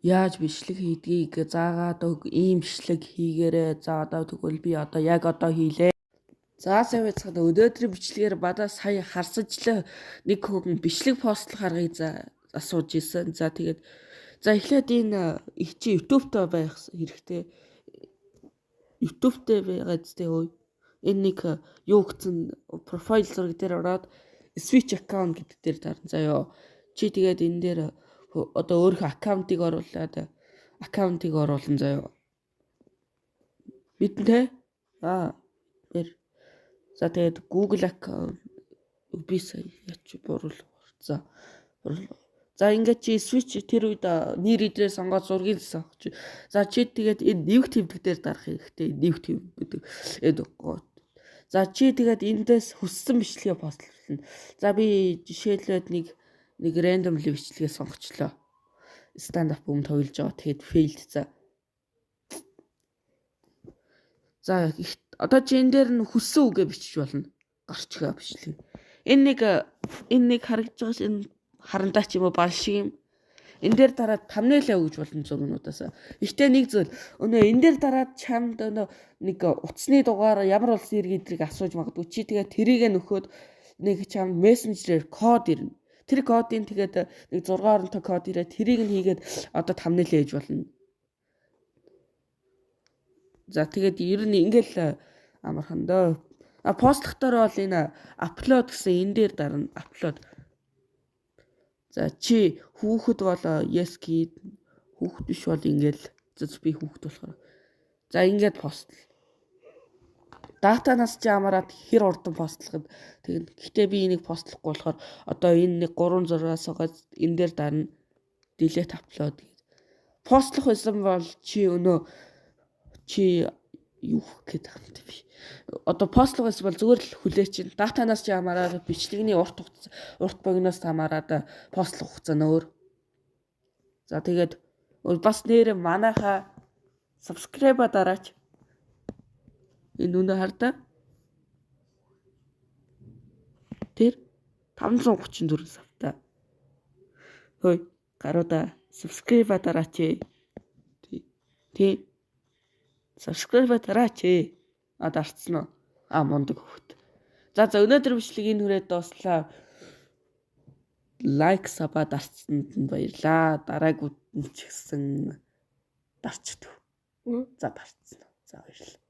Яаж бичлэг хийдгийг заагаад өг, ийм бичлэг хийгээрэй. За одоо тэгвэл би одоо яг одоо хийлээ. За сайн байцгаана. Өнөөдрийн бичлэгээр манай сая харсанчлаа нэг хүн бичлэг постлох аргыг за асууж исэн. За тэгээд за эхлээд энэ их чи YouTube-тай байх хэрэгтэй. YouTube-тэй байгаа зү өө. Энэ нэг юу гэсэн профайл зураг дээр ороод switch account гэдэг дээр дарна заяо. Чи тэгээд энэ дээр одоо өөрийнхөө аккаунтыг оруулаад аккаунтыг оруулан заяо. Мэдэн те? Аа. Тэр. За тэгээд Google аккаунт би сая яач буруул. За. За ингээд чи switch тэр үед нэр идрээ сонгоод зургийг сонгоч. За чи тэгээд энэ нэвх тэмдэг дээр дарах хэрэгтэй. Нэвх тэмдэг. Энэ за чи тэгээд эндээс хүссэн бичлэгээ постлно. За би жишээлбэл нэг random бичлэгээ сонгочлоо. Stand up юм тоглож байгаа. Тэгээд failed за. За одоо чи энэ дээр нь хүссэн үгээ бичиж болно. Гарчгаа бичлэг. Энэ нэг харагдаж байгаа энэ харандаа ч юм уу бал шиг юм. Энэ дээр дараад thumbnail өгж болно зургнуудаас. Ихтэй нэг зүйл өнөө энэ дээр дараад чамд өнөө нэг утасны дугаар ямар улсын иргэд эдрийг асууж магадгүй. Чи тэгээд тэрийг нөхөөд нэг чамд мессенжерээр код ирнэ. Тэр кодын тэгээд нэг 6 оронтой код ирээд тэрийг нь хийгээд одоо thumbnail ээж болно. За тэгээд ер нь ингээл амархан дөө. А постлохтоор бол энэ upload гэсэн энэ дээр дарна. Upload. За чи хүүхэд бол yes kid, хүүхэд биш бол ингээл за би хүүхэд болохоор. За ингээд постл. Датанаас чи амараад хэр урдан постлоход тэгнэ. Гэхдээ би энийг постлохгүй болохоор одоо энэ нэг 3 6-аас энэ дээр дарна. Delete upload гэж. Постлох байсан бол чи өнөө чи юу гэдэг юм бэ би. Одоо постлох байсан бол зүгээр л хүлээ чинь. Датанаас чи хамаараад бичлэгний урт хугацаа, урт богиноос хамаараад постлох хугацаа нь өөр. За тэгээд бас нэр манайхаа subscribe дараач. Энэ үнэ хардаа. Тэр 534 савта. Хөөе, гаруудаа subscribe дараач. Тий. Subscribe дараач. А дарцсан уу? А мундаг хөхт. За өнөөдөр бичлэг энэ хүрээд дууслаа. Лайк саба дарцсанд нь баярлаа. Дараагууд нь ч гэсэн дарчдаг. За дарцсан. За баярлалаа.